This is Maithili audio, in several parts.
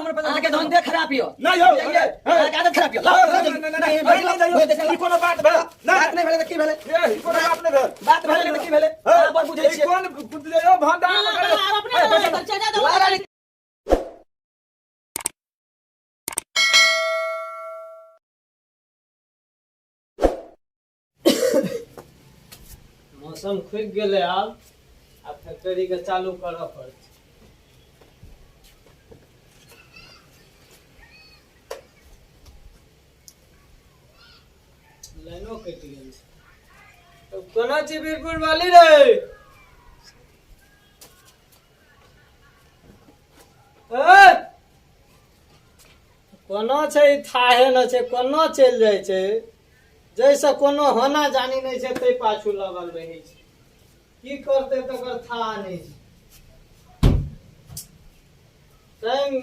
हमर पैसा के धंधे खराब यौ। नहि यौ, बुझलियै? अहाँके आदत खराब यौ। लाउ, नहि, नहि, नहि, नहि, नहि, नहि, नहि, ई कोनो बात भेल? नहि। बात नहि भेलै तऽ की भेलै? ए, ई कोनो बात नहि भेल। बात भेलै तऽ की भेलै? अहाँ बड़ बुझै ई छियै। कोन यौ भंडारा अहाँ में अपने लड़ाई करै छियै, जा दो। लड़ाई मौसम खुलि गेलै आब। आब फैक्ट्रीके चालू करऽ पड़तै। लाइनो कटि गेल छै। तब कोना छी वीरपुर वाली रे? ए! कोना छै ई थाहे न छै, कोना चलि जाइ छै, जाहिसँ कोनो होना जानी नहि छै, ताहि पाछू लगल रहै छै। की करतै तकर थाह नहि छै। टाइम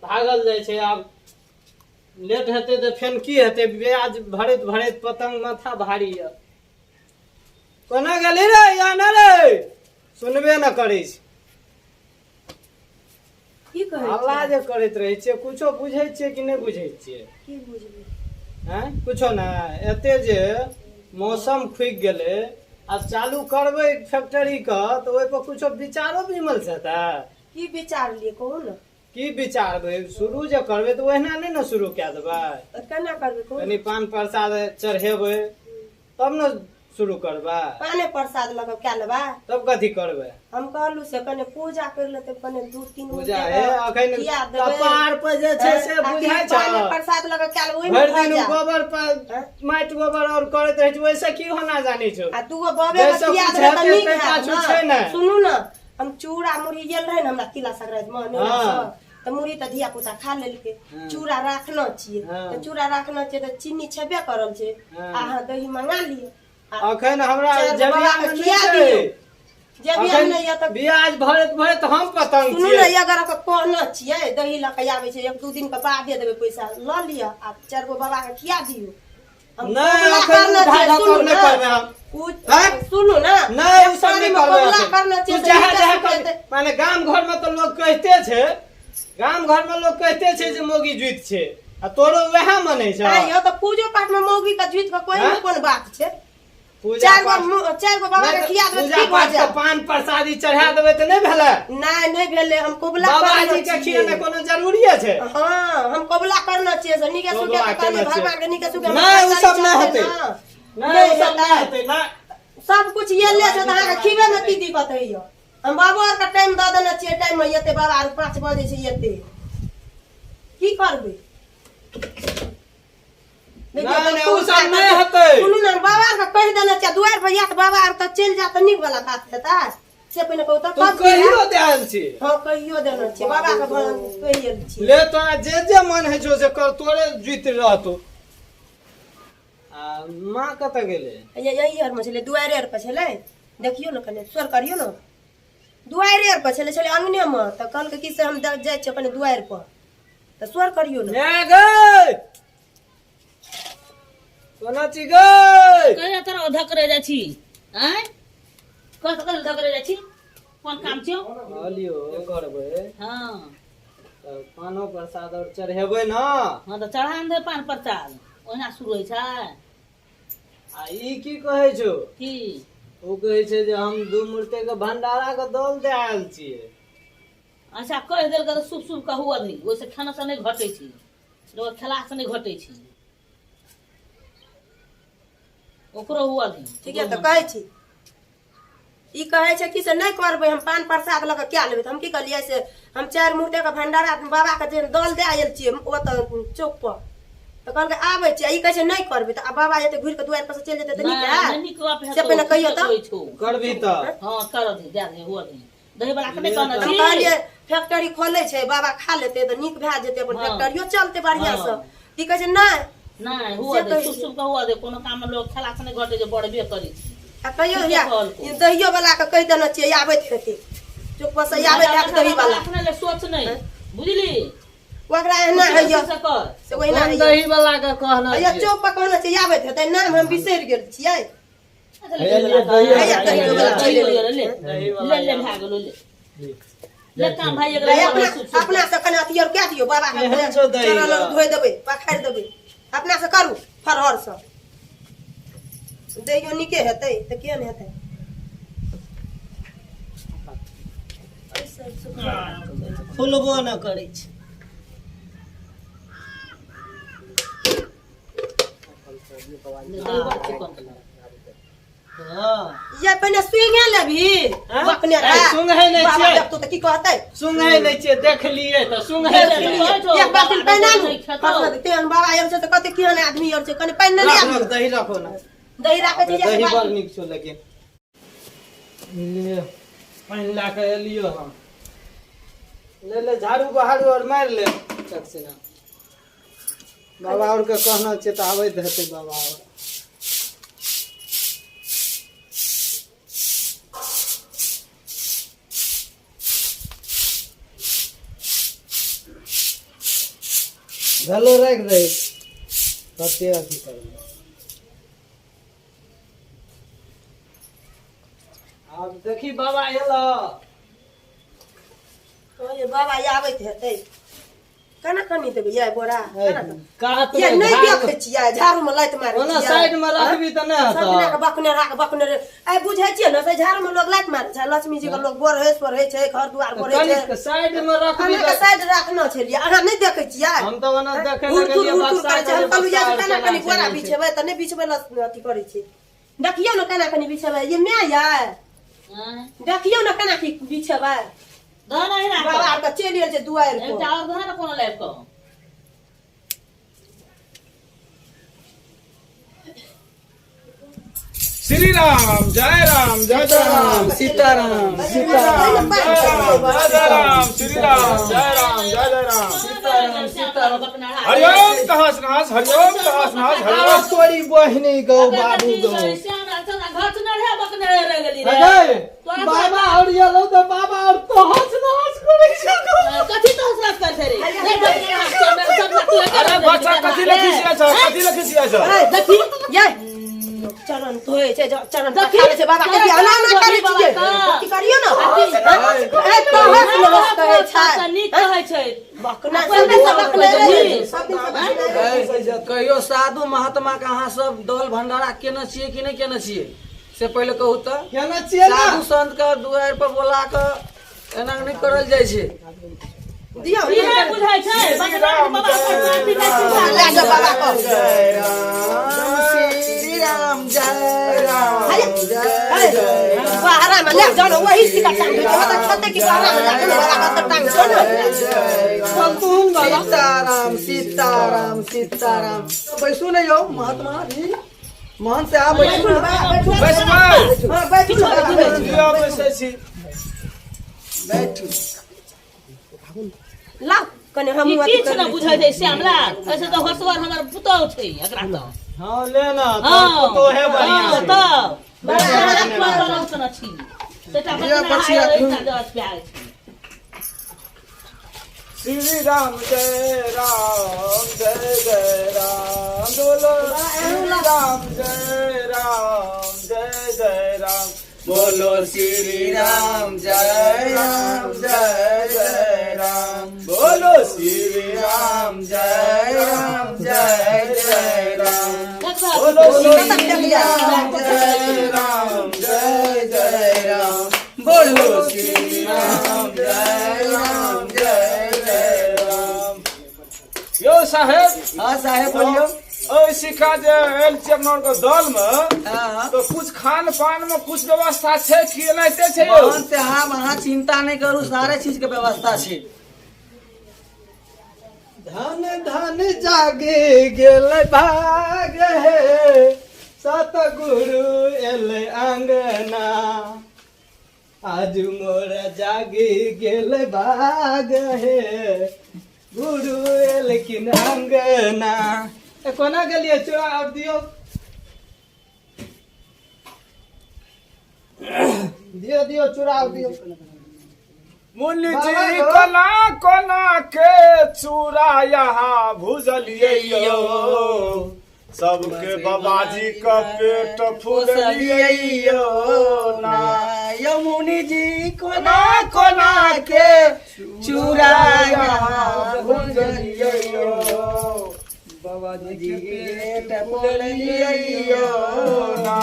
भागल जाइ छै। आब लेट हेतै तऽ फेर की हेतै? ब्याज भरैत भरैत पतंग माथा भारी यऽ। कोना गेली रे या न रे? सुनबे न करै छै। की कहै हल्ला छियै? जे करैत रहै छियै, कुछो बुझै छियै कि नहि बुझै छियै? की बुझबै? हैं, कुछो नहि। एते जे मौसम खुगि गेलै, आब चालू करबै फैक्ट्री के, तऽ ओहि पर कुछो विचारो विमर्श हेतै? की विचार लिए, कहू ने। की विचारबै? शुरू जे करबै तऽ ओहिना नहि ने शुरू कए देबै। तऽ केना करबै, कहू? कनि पान प्रसाद चढ़ेबै तब ने शुरू करबै। पाने प्रसाद लऽ कऽ कए लेबै? तब कथी करबै? हम कहलहुँ से कने पूजा कर लेतै, कने दू तीन पूजा मूर्ति हे के अखन खिया देबै। कपार पर जे छै से आ कि बुझाइ छै? पाने प्रसाद लऽ कऽ कए लेबै, ओहिमे भरि भऽ दिन जायत। गोबर पर माटि गोबर और करैत रहै छै, ओहिसँ की होना जानै छौ? आ दूगो बबे के जैसे खिया कुछ देबै तऽ हेतै नीक ताहि हैत पाछू छै ने। ने। सुनू ने, हम चूड़ा मुरही गेल रहै ने हमरा तिला संक्रांति मे नैहरा सँ, तऽ मुरही तऽ धिया पुता खा लेलकै, चूड़ा राखने छियै। तऽ चूड़ा राखने छियै तऽ चीनी छेबे करल छै। अहाँ दही मंगा लिअ आ अखन हमरा चारि गो जबिया बाबा मे के नहि खिया छै। दियौ। जबिया अखन नहि यऽ तऽ ब्याज भरैत भरैत हम पतंग सुनू ने, छियै। अगर के कहने छियै दही लऽ कऽ आबै छै, एक दू दिन के बादे देबै, पैसा लऽ लिअ आ चारि गो बाबा के खिया दियौ। हम नहि, कबुला अखन करने उधार छियै, धक्कर सुनू नहि ने। करबै हम। हैं? सुनू ने, नहि, ओ सब नहि फैक्ट्रीमे करबै कबुला अखन। करने तू छियै से जहाँ नीके जहाँ सुखे कर तऽ- माने गाम घर में तऽ लोग कहिते छै, गाम घर में लोग कहिते छै जे मौगी जुइत छै, आ तोरो वएह मनै छै? आँय यौ, तऽ पूजो पाठ में मौगी के जुइत के कोई हैं? कोन बात छै? पूजा चारि गो पाठ चारि गो बाबा के नहि खिया तऽ देबै पूजा तऽ की भऽ पाठ के जायत? पान प्रसादी चढ़ा देबै तऽ नहि भेलै? नहि, नहि भेलै। हम कबुला बाबाजी करने के छियै। खियेनाइ कोनो जरूरीये छै? हँ, हम कबुला करने छियै से नीके सुखे कबुला तऽ कहलियै केने छियै। भगवान के नीके सुखे हमर नहि, ओ फैक्ट्री सब नहि चलतै हेतै। ने। नहि, नहि ओ सब नहि हेतै। हेतै नहि। सब कुछ एले छै तऽ अहाँके खिबै मे की दिक्कत होइया? हम बाबो आरके टाइम दऽ देने छियै, टाइम मे एतै बाबा आर, 5 बजे छै एतै। की करबै? देखियौ नहि, तऽ नहि, खूब ओ सब नहि खाइ हेतै। सुनू ने, बाबा आरके कहि देने छियै, दुआरि पर जायत बाबा आर तऽ चलि जायत, तऽ नीक वाला बात हेतै? से पहिने कहू तऽ तू तब की कहियो हैत? दए आयल छी? हँ, कहियो देने छियै बाबा के, कहि आयल छियै। ले, तोरा जे जे मन होइ छौ से कर, तोरे जुति रहतौ। आ माँ कतऽ गेलै? यही आरमे छलै, दुआरे आर पर छलै। देखियौ ने, कने स्वर करियौ ने। दुआरे आर पर छलै, छलै अंगनेमे, तऽ कहलकै कि से हम जाइ छियै कने दुआरि पर, तऽ स्वर करियौ ने। माय गै, कोना छी गै? कहिया तोरा धकरे जाइ छी? आँय, कत कत धकरे जाइ छी? कोन काम छियौ? कहलियौ करबै। हँ। तऽ पानो प्रसाद और चढ़ेबै ने। हँ, तऽ चढ़ा ने दे पान प्रसाद। ओहिना शुरू होइ छै? आ ई की कहै छौ? की? ओ कहै छै जे हम दू मूर्ति के भंडारा के दौल दए आयल छियै। अच्छा, कहि देलकै तऽ शुभ शुभ कहू अभी। ओहिसँ खेनासँ नहि घटै छै, लोक खेलासँ नहि घटै छै। ओकरो हुआ दी। ठीक है, तऽ कहै छी, ई कहै छै कि से नहि करबै हम, पान प्रसाद लऽ कऽ क्या लेबै? तऽ हम की कहलियै से हम चारि मूर्ति के भंडारा बाबा के जे दल दए आयल छियै ओतऽ चौक पर, तऽ कहलकै आबै छियै। ई कहै छै नहि करबै, तऽ आब बाबा एते घुरि कऽ दुआरि पर से चलि जेतै तऽ नीक नहि, हैत? नीक गप से हेतौ। पहिने कहियौ ठीके तऽ। कहै छौ। करबही तऽ? हँ, कर दही, दए दही, हुआ दही। दही बला के नहि कहने हम छी। कहलियै फैक्ट्री खोलै छै, बाबा खा लेतै तऽ नीक भए जेतै, अपन फैक्ट्रियो चलतै बढ़िआँ सँ। की कहै छै नहि। नहि हुआ से दे कहै शुभ छै। शुभ के हुआ दे। कोनो काम मे लोक खेला से नहि घटे जे बढ़बे करै छै। आ कहियो ठीके या कहलकौ। दहियो वाला के कहि देने छियै, आबैत हेतै चौक पर से, आबैत हैत दही वाला। अपने ले सोच नहि, बुझली? ओकरा एहना होइया से कर। से ओहिना कोन होइया। दही वाला के कहना हैया छियै? चौक पर कहने छियै, आबैत हेतै। नाम हम बिसरि गेल छियै। ले हैया दही वाला चलि एलै। ले दही वाला ले, भए गेलो, ले ले काम भाई एकरा। अपना शुभ शुभ अपना से कने अथी आर कए दियौ। दियौ बाबा के केहन छौ दही चरण गऽ? धोइ देबै, पखारि देबै, अपना से करू फरहर से। दहियो नीके हेतै तऽ केहन हेतै? खुलबो न करै छै। हँ। ये पहिने सुइंगे लेबही। हँ? बकने ए, सुंघै नहि बाबा छियै। देखतौ तऽ की कहतै? सुंघै नहि छियै, देखलियै तऽ सुंघै नहि। एक बाल्टी पानि आनू। तेहन बाबा आयल छै तऽ कते केहन आदमी आयल छै, कनि पानि नहि राख, आनू। राख, दही राखो ने। दही राखै छै। दही बड़ नीक छौ। लेकिन ले, पानि लए कऽ एलियो हम। ले ले, झाड़ू बहारू आओर मारि ले चकसिना। बाबा आओर के कहना छै तऽ आबैत हेतै बाबा आओर। भेलो, राखि दे, कते अथी करबै। आब देखी बाबा एलो। ये बाबा आबैत हेतै। केना कनी देबै ये बोरा? केना देबै? कात ये मे नहि झाड़ू- देखै छियै, झाड़ू में लात मारै ओना छियै। साइड मे राखबी तऽ नहि सब दिना के हेतौ। बकने राख बकने रे। आइ बुझै छियै ने, से झाड़ू में लोग लात मारै छै। लक्ष्मी जी के लोग बोरहे सोरहे छै, घर दुआर बोरहे छै। कनिक साइड मे रखबी। अहाँके साइड राखना छलियै, अहाँ नहि देखै छियै? हम तऽ ओना देखै हुर लए तुर गेलियै, हुर तुर बक्सा करै छै। हम कहलहुँ ये बक्सा केना कनी केना बोरा छै। बिछेबै तऽ नहि बिछबै लए अथी करै छै। देखियौ ने केना कनी बिछेबै। ये my ये, देखियौ ने केना की बिछेबै। दह ना हिना। बाबा आर के चलि गेल छै दुआरि पर। एकटा आओर दह ने कोनो लाइफ कऽ। श्री राम जय राम जय जय राम। सीताराम। सीताराम जय जय राम, श्री राम जय राम जय जय राम। सीताराम सीताराम। हरिओम तहस नहस, हरिओम तहस नहस, हरिओम। तोरी बहिनी गौ बाबू गौ। अजय बाबा और एलो तऽ बाबा और तहस नहस करै छै। कथी तहस नहस करै छै रे? अरे बच्चा, कथी लए खिसिया छ? कथी लए खिसिया छ? देखी ये चरण धोए छै, चरण पखारै छै बाबा के। एना एना करै छियै, अथी करियौ ने। ए तहस नहस कहै छै। नीक कहै छै। बकना सब दिन से बकने रहै, सब दिन से बकने रहै। कहियो साधु महात्मा के अहाँ सब दल भंडारा केने छियै कि नहि केने छियै, से पहिले कहू तऽ। केना छियै ने? साधु संत के दुआरि पर बोला के एना नहि करल जाइ छै। दियौ। ई नहि बुझै छै बकना के बाबा पर शांति नहि छै। लए जाउ बाबा के। जय राम श्री राम जय राम। अरे, अरे, बहरा में ले जाओ ना, वही सिक्का टांग दो। मतलब खेते की बहरा में ले जाओ ना, बाबा का टांग दो ना। संतून बाबा। सीताराम सीताराम सीताराम। बैसू ने यौ महात्मा जी, महंत साहब, बैसू ने। बैसबै। हाँ, बैठू ना बाबा, बैठू। लिअ, बैसै छी। बैठू। लाओ कने हम ई किछु नहि बुझै छै श्यामलाल। ऐसे तऽ होशगर हमर पुतहु छै एकरा तऽ। हँ, ले ना। हँ। तो है बढ़िया हँ, छै। तब बड़ा बनाउ ने छी सेटा। लिअ, बकना बचिया। एकटा दस प्यार छै। श्री राम जय राम जय जय राम, बोलो श्री राम जय राम जय जय राम, बोलो श्री राम जय राम जय जय राम, बोलो श्री राम जय राम जय जय राम, बोलो श्री राम जय राम जय जय राम, बोलो श्री राम जय राम जय जय राम। यौ साहेब। हाँ साहेब, बोलियो। ओ सिखा जे आयल छियै अपना आरके दल मे, हाँ। तऽ कुछ खान पान मे कुछ व्यवस्था छै कि एनाहिते छै यौ? महंत साहब, अहाँ चिंता नहि करू, सारे चीज के व्यवस्था छै। धन धन जागे गेल भाग हे, सतगुरु एल अंगना। आज मोर जागे गेल भाग हे, गुरु एलखिन अंगना। ए, कोना गेलियै? चूड़ा आब दियौ, दियौ, दियौ, चूड़ा आब दियौ। मुनि बाबा जी गो। कोना कोना के चूड़ा यहाँ भुजलियै यौ, सबके बाबाजी के पेट फुललियै यौ ना। यौ मुनि जी, कोना कोना के चूड़ा यहाँ भुजलियै। पूजलियै यौ। बाबा जी के पेट फुललियै यौ ना।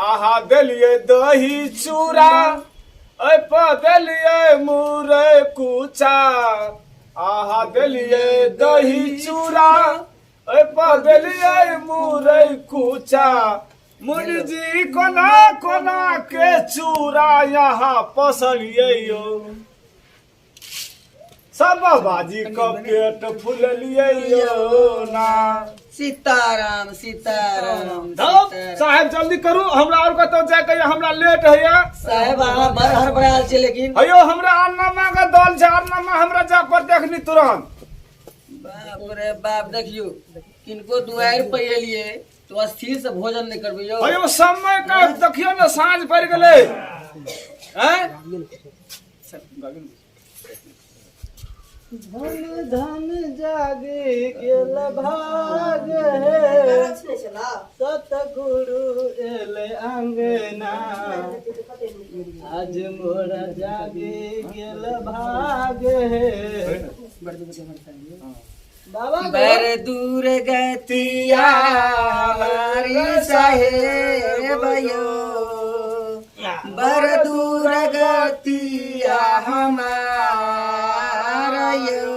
आहा देलियै दही चूड़ा, एहि पर देलियै मुरै कुचा। आहा देलियै दही चूड़ा, एहि पर देलियै मुरै कुचा। मुनिजी कोना कोना के चूड़ा यहाँ पसलियै यौ। सब बाबाजी के पेट फुललियै यौ ना। सीताराम सीताराम धौ, सीताराम। साहेब जल्दी करू, हमरा और कतौ जाय के यऽ, हमरा लेट होइया। साहेब अहाँ बड़ हड़बड़ायल छी लेकिन। अयो हमरा अन्नमा के दल छै, अन्नमा हमरा जा पर देखनी तुरंत। बाप रे बाप, देखियो किनको दुआरि पर एलियै तो स्थिर से भोजन नहीं करबै यौ। अयो समय का देखियो ने, साँझ पड़ि गेलै। हैं? धन धन जागे गेल भाग हे, सतगुरु एले अंगना। आज मोरा जागे गेल भाग हे। बाबा गो। बर दूर गतिया हमारी साहेब यो, बर दूर गतिया हमार यो,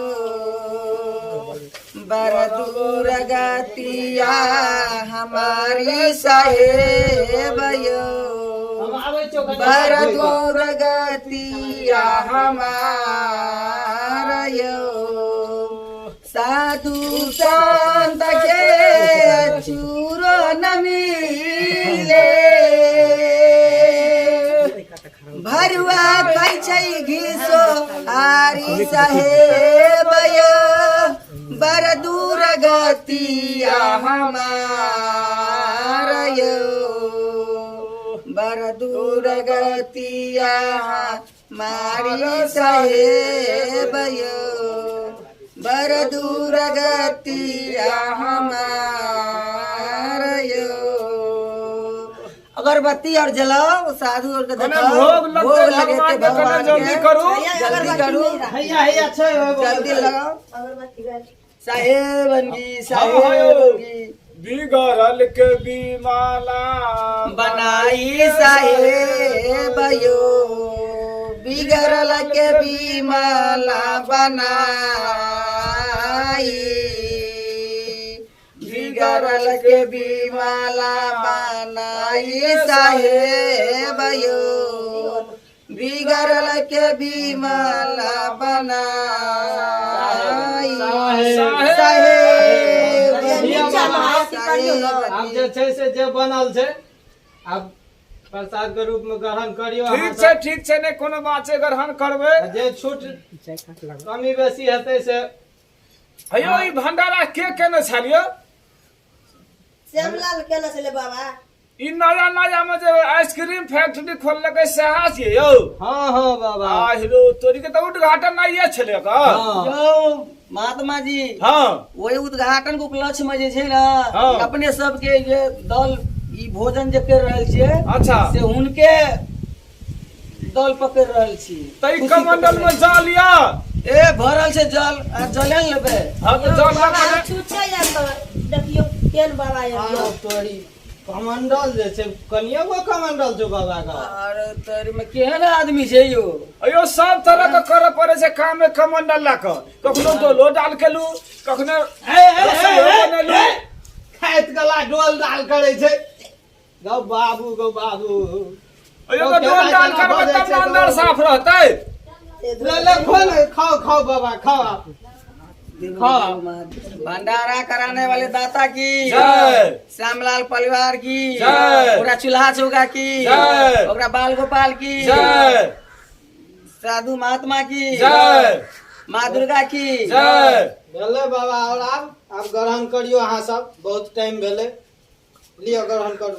बर दूर गतिया हमारी साहेब यो, हम आबै छियौ कनि। बर दूर गतिया हमार यो। साधु संत के चूरो न मिले, भरुआ खाइ छै घिसो हारी साहेब यो, बर दूर गतिया हमार यो, बर दूर गतिया मारी साहेब यो, बर दूर गतिया हमार यो। अगरबत्ती और जलाओ, साधु और के कने देखाओ, भोग लगतै भोग लगेतै भगवान के, कने भगवान जल्दी के। करू। जल्दी करू, हैया हैया छै ओहि बगल। जल्दी लगाओ। अगरबत्ती साहेबन की, हाँ, साहेबन की। बिगड़ल के बीमाला बनाई साहेब यो, बिगड़ल के बीमाला बनाई, बिगड़ल के बीमाला बनाई साहेब यो, बिगड़ल के बीमाला बनाई साहेब। आब जे छै से जे बनल छै आब प्रसाद के रूप में ग्रहण करियौ अहाँ ठीक सब। छै, ठीक छै, नहि कोनो बात छै, ग्रहण करबै। जे छूट कमी बेसी हेतै से। हेयौ ई भंडारा के केने छलियै? श्यामलाल केने छलै बाबा। ई नया नया में जे आइसक्रीम फैक्ट्री खोललकै सएह छियै यौ? हाँ हाँ बाबा। आ हिरो तोरी के तऽ उद्घाटन नहिये छलै का? हाँ। यौ महात्मा जी, हाँ, वही उद्घाटन के उपलक्ष्य में जे छै ने, हाँ। अपने सबके जे दल ई भोजन जे कर रहल छियै, अच्छा, से हुनके दल पकड़ रहल छी। तऽ ई कमंडल में जल यऽ? ए भरल छै जल, आ जले ने लेबै। हाँ तऽ जल लऽ बाबा कऽ छुछे या तऽ देखियौ केहन बाबा यऽ। आरो तोरी कमंडल जे छै, कनियो गो कमंडल छौ बाबा का। अरे तोरी में केहन आदमी छै यौ। अयो सब तरह के करऽ पड़ै छै काम में कमंडल लऽ कऽ। कखनो डोलो डाल केलू, कखनो ए, ए, ए, रसोइयो ए, बनेलू। ए, खाइत गला डोल डाल करै छै। गौ बाबू, गौ बाबू। अयो तऽ डोल डाल करबै तब ने अंदर साफ रहतै। ले ले खो ने, खाओ खाओ बाबा, खाओ आप, खाओ। भंडारा कराने वाले दाता की जय, श्यामलाल परिवार की जय, ओकरा चूल्हा चौका की जय, ओकरा बाल गोपाल की जय, साधु महात्मा की जय, माँ दुर्गा की जय। भेलै बाबा, और आब आब ग्रहण करियौ अहाँ सब, बहुत टाइम भेलै। लिअ ग्रहण करू।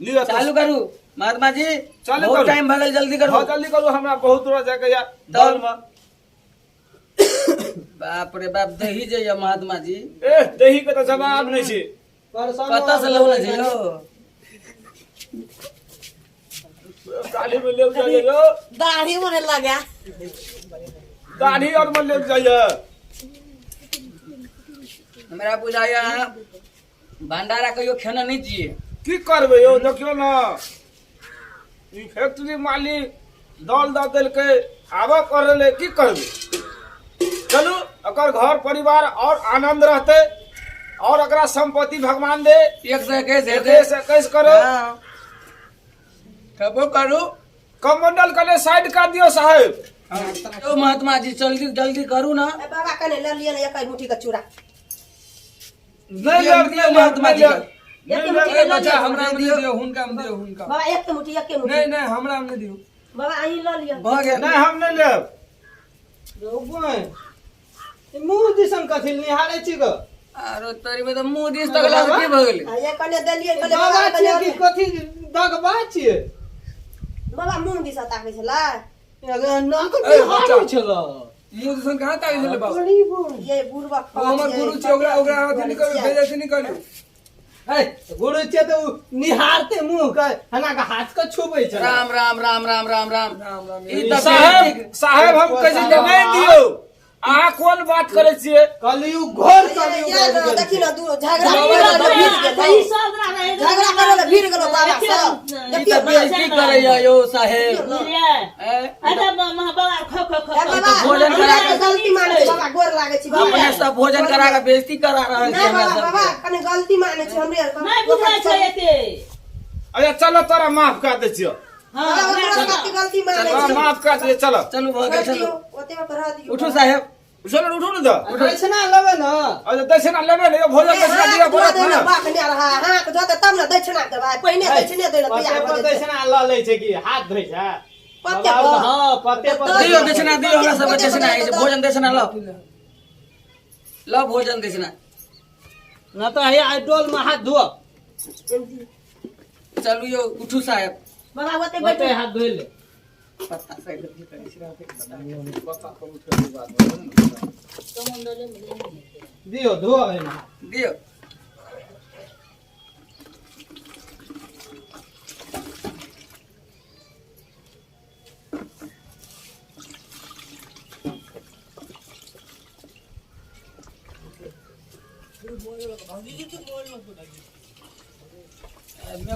लिअ तऽ। चालू करू महात्मा जी, चालू बहुत करू। टाइम भऽ गेल, जल्दी करू। हाँ जल्दी करू, हमरा बहुत दूर जाके या तब- दल में। बाप रे बाप, दही जे यऽ महात्मा जी। ए दही के तऽ जवाब नहि छै। कतऽ से लौने छै यौ? काली में ले जाइए यौ। दाढ़ी मने लगा। दाढ़ी और में लेग जाइए। हमरा बुझाइया अहाँ भंडारा कहियो खेने नहि छियै। की करबै यौ, देखियौ ने ई फैक्ट्री मालिक दल दऽ देलकै, आबऽ पड़लै, की करबै। चलू ओकर घर परिवार और आनंद रहतै और एकरा संपत्ति भगवान दे। 121 हेतै। 21 21 करो। हाँ। खेबो करू। कमंडल कने साइड कर दियो साहेब। यौ महात्मा जी, जल्दी जल्दी करू ना। ए बाबा, कने लऽ लिअ ने एक मुट्ठी के चूड़ा। नहीं लेब, दियौ नहीं लेब, महात्मा नहीं जी। लेब। एक मुट्ठी के लऽ बच्चा लिअ। हमरा में दियौ, हुनका में दियौ, हुनका। बाबा, एक मुट्ठी, एक मुट्ठी। नहीं नहीं, हमरा में नहीं दियौ। बाबा, अहीं लऽ लिअ। भऽ गेल। नहीं, हम नहीं लेब। मुँह दिसन कथी लए निहारै छी गो? आरो तोरी में तऽ मुँह दिस तकला से की भऽ गेलै? आ, ये कने देलियै, कने बाबा बाबा छियै कने। कि कथी दगबा छियै? बाबा मुँह दिस ताकै छलै। नाक ए, बच्चा। निहारै छलै। मुँह दिसन कहाँ ताकै छलै बाबा? ये बुढ़बा। ओ हमर गुरु छै, ओकरा ओकरा अथी नहि करू, बेइज्जती नहि करू। है गुरु छियै तऽ उ निहारते मुँह के हना के हाथ के छुबै छलै। राम राम राम राम राम राम। राम राम। ई तऽ साहेब, साहेब, हम कहै छी जे नहि दियौ। अहाँ कोन बात करै छियै? कलयुग घोर कलयुग ये आबि गेल देखी छै। ने, दू झगड़ा करे लए भीड़ गेलौ, झगड़ा करे लए भीड़ गेलौ बाबा सब। ई देखियौ तऽ ने। बेइज्जती करैया यौ साहेब। बुझलियै? ए, अच्छा बाबा, खो खो खो। ए बाबा, भोजन हमरा करा के गलती मानै छी बाबा, गोर लागै छी बाबा। अपने सब भोजन करा के बेइज्जती करा रहल छी नहि हमरा बाबा, बाबा सबके। कनि गलती मानै छी हमरे आर के। नहि बुझै छै एते। अच्छा चलो, तोरा माफ कर दै छियौ। हँ। बाबा, ओकरा सबके गलती मानै तोरा छी। माफ कर दियै, चलो। चलू, भऽ गेल। छोड़ि चलू। दियौ, ओते पर रह दियौ। उठू साहेब। चलो, उठू ने तऽ। दक्षिणा लेबै ने? अच्छा दक्षिणा लेबै ने यौ? भोजन ए, दक्षिणा हाथ दिअ धो पड़त दे ने। ने, बाप ने रहा, हाथ धोते तब ने दक्षिणा देबै। पहिने दक्षिणे दै लए तैयार पते भऽ पर जेतै। दक्षिणा लऽ लै छै कि हाथ धोइ छै? पते बाबा, पर? हँ, पते पर। तऽ दियौ दक्षिणा, दियौ हमरा सबके दक्षिणा होइ छै। भोजन दक्षिणा लऽ लऽ, भोजन दक्षिणा। न तऽ हैया आइ डोल में हाथ धो। चलू यौ, उठू साहेब। बाबा, ओते ओते बैठू। हाथ धोइ ले। पत्ता साइड करै छी। दियौ, धो एहिमे हाथ। दियौ।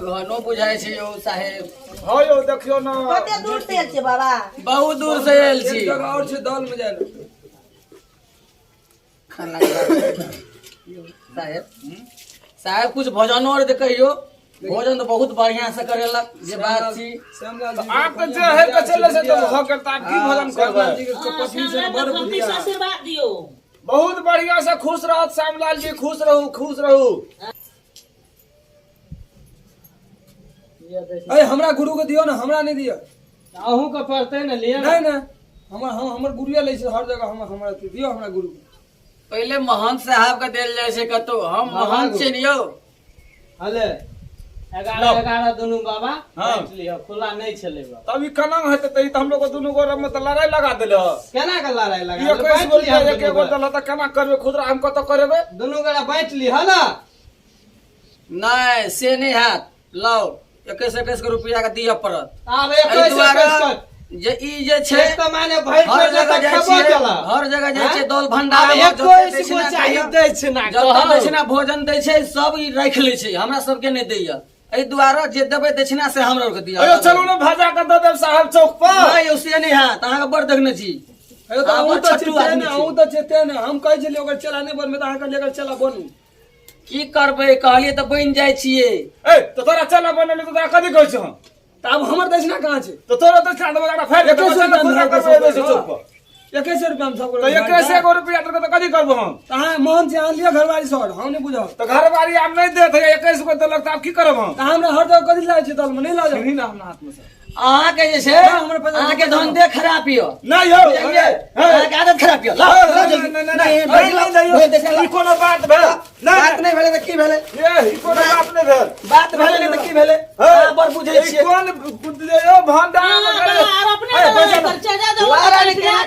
घनो बुझाइ छै यौ साहेब। हँ यौ, देखियौ ने। कते दूर से आयल छियै बाबा? बहुत दूर से आयल छी। एक जगह और छै दल में जाय लए। खाना साहेब, साहेब, कुछ भोजनो आर जे कहियो, भोजन तऽ बहुत बढ़िया से करेलक जे बात छी। श्यामलाल जी। आब तऽ जे है के चले से तऽ भऽ गेल, तऽ आब की भोजन करबै? श्यामलाल जी के पत्नी से बड़ बुधिया। आशीर्वाद दियौ। बहुत बढ़िया से खुश रहत श्यामलाल जी, खुश रहू, खुश रहू। अरे, हमरा गुरु के दियौ ने, हमरा नहि दियौ। अहूँ के पड़तै ने, लिअ ने। नहीं नहीं, हमर हम हमर गुरुए लै छै हर जगह। हमर हमरा दियौ, हमरा गुरु के। पहिले महंत साहब के देल जाइ छै कतौ, हम महंत छियै ने यौ। हले 11 11 दुनू बाबा हाँ। बाँटि लिअ, खुला नहि छलै बाबा। तब ई केना हेतै? तऽ ई तऽ हमलोग के दुनू गोरा में तऽ लड़ाई लगा देले ह। केना के लड़ाई लगा ई देलै? 21 गो बाँटि लिअ रुपया एक दुनू एगो गोरा। देलह तऽ केना करबै खुदरा? हम कतऽ करेबै? दुनू गोरा बाँटि लिअ ने। नहि, से नहि हैत। लाउ, 21 21 के रुपया के दिअ पड़त। आब एहि 21 दुआरे 21 कर जे ई जे छै एक तऽ माने भरि हर पेट जगह तऽ जाइ खेबो छियै, केलक। हर जगह जाइ छियै, आँय? दल भंडारा आब मे जते 21 गो दक्षिणा चाही दैया, दक्षिणा जते कहू। दक्षिणा भोजन दै छै सब ई राखि लै छै, हमरा सबके नहि दैया। एहि दुआरे जे देबै दक्षिणा से हमरा आरके दिअ। अयो चलू ने, भजा के दऽ देब साहब चौक पर। नहि यौ, से नहि हैत, अहाँके बड़ देखने छी। अरे तऽ अहाँ अहूँ बड़ तऽ छट्टू छियै आदमी ने। छी। अहूँ तऽ छियै ने। हम कहै छलियै ओकर चेला नहि बनबै तऽ अहाँ कहलियै एकर चेला बनू। की करबै, कहलियै तऽ बनि जाइ छियै। ए तऽ तोरा चला बनेली तऽ तोरा कथी कहै छी हम? तऽ आब हमर दक्षिणा कहाँ छै? तऽ तोरा दक्षिणा देबो, एकरा फाड़ि के देबो, 21 चल रुपया खुदरा मे करबै एबै से चौक पर। 21 रुपया मे सब तऽ 21 गो रुपया देलकै तऽ कथी करबो हम? तऽ अहाँ मोहन छी, अहाँ लिअ घरवारी सर, हम नहि बुझब। तऽ घरवारी आब नहि देत है, 21 गो देलक तऽ आब की करब हम? तऽ हमरा हर जगह कथी लागै छै, दलमे नहि लऽ जाउ। छिनही ने अपना हाथमे से। अहाँके जे छै ना, हमर पैसा अहाँके धंधे खराब यऽ। नहि यौ। बुझलियै? अहाँके आदत खराब यऽ। लाउ, लाउ जल्दी। नहि, नहि, नहीं, नहि, नहीं, नहि, नहीं, नहि, ई कोनो बात भेल? बात नहि नहि भेलै तऽ की भेलै? ए, ई कोनो बात नहि भेल। बात भेलै नहि तऽ की भेलै? अहाँ बड़ बुझै ई छियै। कोन यौ भंडारा हाँ, मे बाबा, आर अपने अरे, लड़ाई बैसल। कर, चल जा, जा, लड़ाई जा, केना,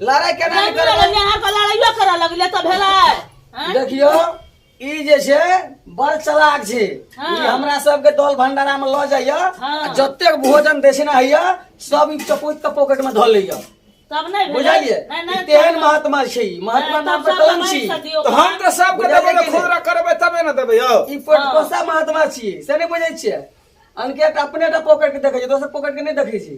लड़ाई केना नहि जा, करबै? यहाँ पर लड़ाइयो करऽ लगलै तऽ भेलै आँय? देखियौ, ई जे छै बड़ चलाक छै। ई हमरा सबके दल भंडारा में लऽ जाइया आ जतेक भोजन दक्षिणा होइया सब ई चपोत के पॉकेट में धऽ लैया। तब नहि भेलै। बुझलियै नहि, नहि, ई तेहन तब- महात्मा छै ई। महात्मा नहि, नाम तब पर सबके कलंक बाँटि छी सकियौ। तऽ हम तऽ सबके बुझलियै देबै ने कि नहि? खुदरा करबै तबे ने देबै यौ ई पटकोसा महात्मा छियै से नहि बुझै छियै अनके अपने टा पॉकेट के देखै छै दोसर पॉकेट के नहि देखै छै।